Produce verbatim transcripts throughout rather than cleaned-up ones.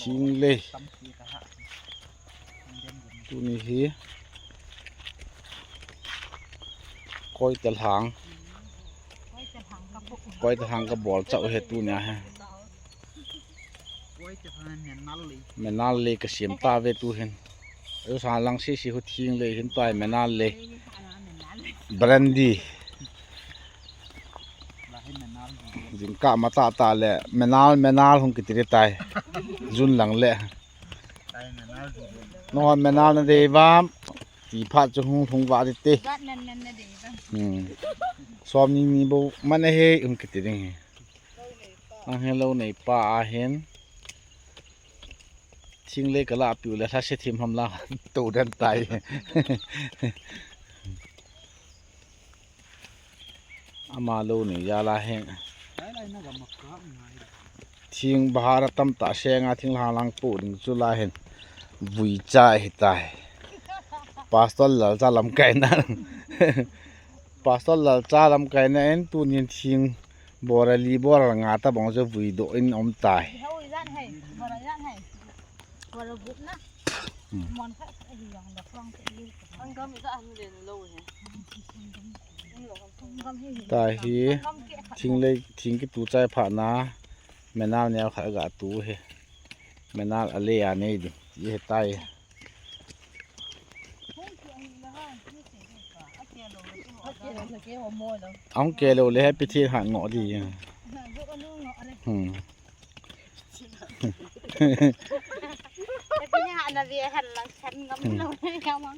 Thinglei. Tuni hi. Koitalhang. Koitalhang kabol chau hi tunia hi. Menal lei kasem tauve tuhin. Ajo sang lang sisi hu thinglei hin tai menal lei. Brandy. Jingkah matah tah le menal, menal hung kiti tai. Jun lang le. Nangho menal nadei uvam. Ti phat chu hung lhung vah ding te. Gat men men nadei uvam. Hmm. Som ni ni bou man ahi hung kiti ding hi. Ang hello nei pa ahin. Thinglei kalah piu le lhase thim ham la to den tai. Ama lou nei jal a hin. Thing bahar atam tah senga thinglhang lang pu ding chu la hin. Vui cha hi tai. Pastor Lalcha lamkaina. Pastor Lalcha lamkaina in tunin thing bora li bora nga tabang chu vui doh in um tai. Tahi thinglei, thing kitu chai phat na menal neo khat ga tu hi. Menal ale a nei ding ti hi tai. Ahung kelo le happy thi ha ngo di. Hmm.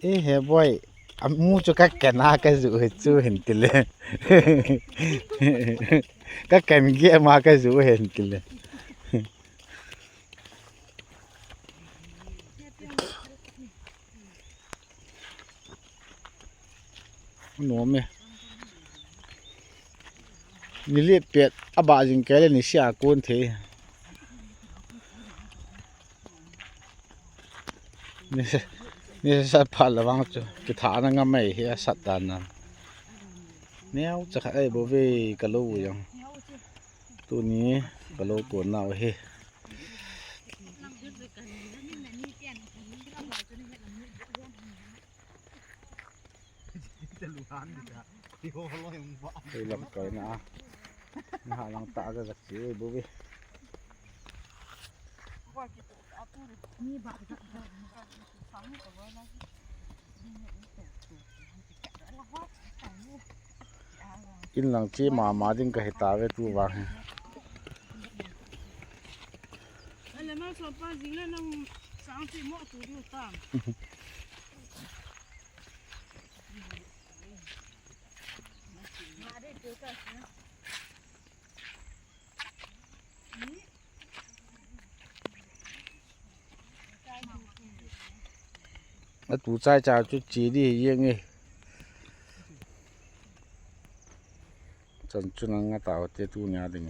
E he boy, amu chu ka kena ka ju he chu hin tile. Ka ken ge ma ka ju hin tile. Nom e. Ni let pet a ba jing kei le ni sia kon the. Ni se, ni se sat phat la vang chu. Ki tha na nga mai hi a sat dan na. Neo cha kha ai bo ve ka lo yang. Tuni ka lo kon nau hi. Hei lamkai na a. Na ha lang ta ga ga chi bu bi. In lang chi mama ding ka hita ve tu vang hi. Ale ma so pa jing le nang sang chi mo tu du tam. Atu chai cha chu chi di yeng e. Chan chu nang ata te tu nya ding.